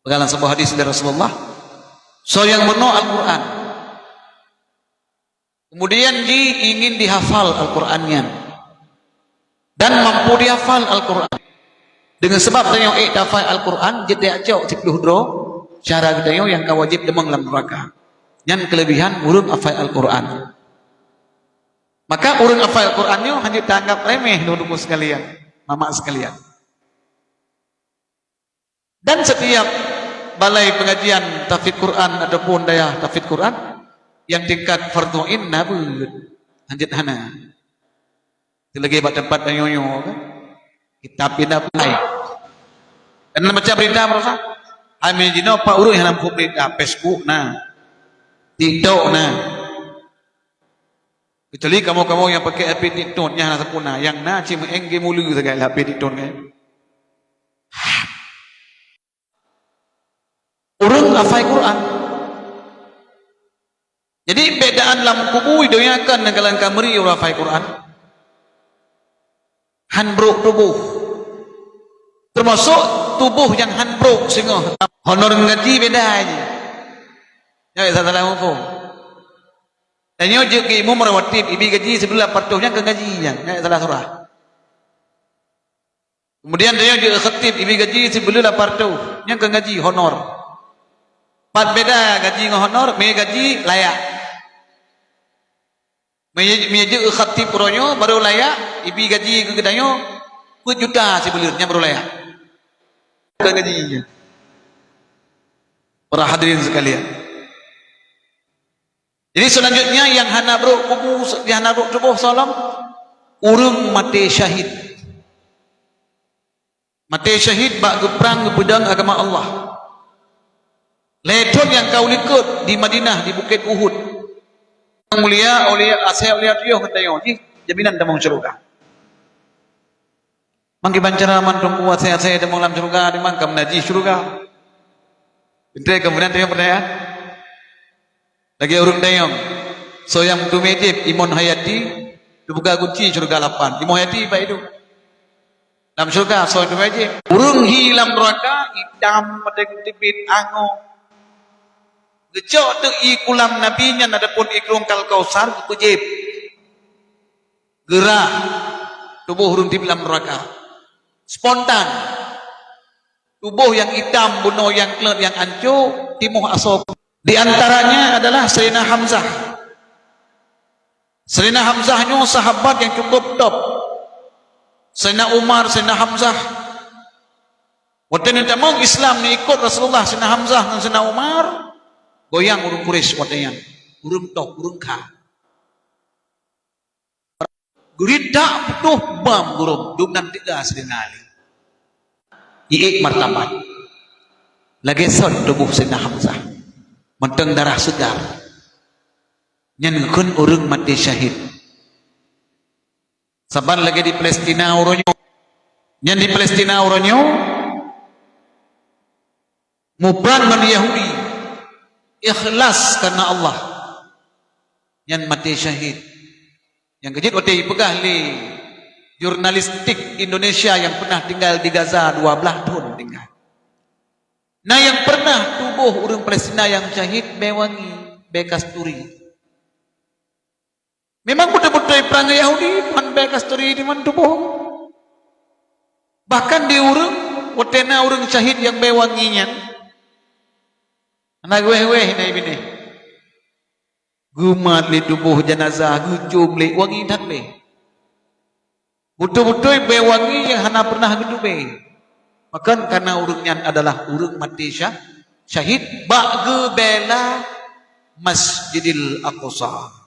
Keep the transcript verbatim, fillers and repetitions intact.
Peugah lam saboh hadis dari Rasulullah, soe nyang meurunoe Al-Qur'an, kemudian jih ingin dihafal Al-Qur'an nyan, dan mampu dihafal Al-Qur'an. Deungon sabab tanyoe ék tahafal Al-Qur'an, jeuet tajak cok siplôh droe syedara geutanyoe nyang ka wajéb tamong lam neuraka. Nyan keuleubihan ureuëng hafal Al-Qur'an. Maka ureuëng hafal Al-Qur'an nyoe hana taanggab remeh, teungku sekalian, mamak sekalian. Dan setiap balai pengajian tahfidz Quran ataupun dayah tahfidz Quran yang tingkat fardhu ain na beuet, hanjeuet hana. Lagée bak teumpat tanyoe nyoe kan, kitab pindah pulai. Dan macam berita merasa, hai meunyoe jinoe pak ureuëng hana muphom berita, Facebook na, TikTok na. Kecuali kamoe-kamoe nyang pakai H P TikTok nyang hana sempurna, nyang na cit meuéng geumeulue sagai lah H P TikTok nyan. Ureuëng hafai Quran. Jadi bedaan lam kubu idong yakan nangkalan kameri ureuëng hafai Quran. Han brok tuboh. Termasuk tuboh nyang han brok singoh. Honor gaji beda aja. Nyai salah hukum. Tanyoe jeuet keu imum rawatib, ibi gaji sibuleuen lapan ratus, nyan keu gaji nyan, nyan salah surah. Kemudian tanyoe jeuet keu khatib, ibi gaji sibuleuen lapan ratus, nyan keu gaji honor. Pat beda gaji ngon honor, meunyoe gaji layak. Meunyoe, meunyoe jeuet keu khatib uroe nyoe, barô layak, ibi gaji keu geutanyoe, peuet juta sibuleuen, nyan barô layak. Keu gaji nyan. Para hadirin sekalian. Jadi selanjutnya yang hana brok kubu, yang hana brok tuboh soe lom, ureuëng maté syahid. Maté syahid bak geuprang geupeudong agama Allah. Lhée thon nyang ka ulikot di Madinah di Bukét Uhud. Mulia, ulia, asai ulia tuyoh ngon tanyoe jih jaminan tamong syeuruga. Mangkiban cara mantong kuat asai-asai tamong lam syeuruga, dimang ka meunaji syeuruga. Pintai kemudian tayong pertanyaan. Lagée ureuëng dayong, soe nyang meuteumé jieb, Imon Hayati, teubuka gunci syeuruga lapan. Imon Hayati bak idup. Lam syeuruga soe meuteumé jieb. Ureuëng hi lam neuraka, itam maté geuteubiet angoh. Geucok teuk ie kulam Nabi nyan ataupun ie krueng Kal Kausar geupeujieb. Geurah tuboh ureuëng tieb lam neuraka. Spontan. Tuboh nyang itam, bunoe nyang kleuet, nyang anco, timoh asoe. Di antaranya adalah Sayyidina Hamzah. Sayyidina Hamzah nyoe sahabat nyang cukup top. Sayyidina Umar, Sayyidina Hamzah. Watée neutamong Islam neuikot Rasulullah, Sayyidina Hamzah ngon Sayyidina Umar, goyang ureuëng Quraisy watée nyan. Ureuëng top, ureuëng kha. Geuritak putôh bam gurông dum nan teuga Saidina Ali. Iék martabat. Lagée sot tuboh Saidina Hamzah. Mantong darah seugar. Nyan geukheun ureuëng maté syahid. Saban lagée di Palestina uroe nyoe. Nyan di Palestina uroe nyoe. Muprang ngon Yahudi, ikhlas karena Allah, nyan maté syahid. Nyang keujeuet watée jipeugah lé jurnalistik Indonesia nyang pernah tinggal di Gaza dua belas thon tinggal. Na nyang pernah tuboh ureuëng Palestina nyang syahid bée wangi, bée kasturi. Memang beutôi-beutôi prang Yahudi, man bée kasturi di man tuboh. Bahkan di ureuëng, watée na ureuëng syahid nyang bée wangi nyan, hana geuwéh-wéh na ibinéh. Geumat lé tuboh janazah, geucom lé wangi that lé. Beutôi-beutôi bée wangi nyang hana pernah geutubée. Maka karena ureuëng nyan adalah ureuëng maté syah-, syahid bak geubela Masjidil Aqsa.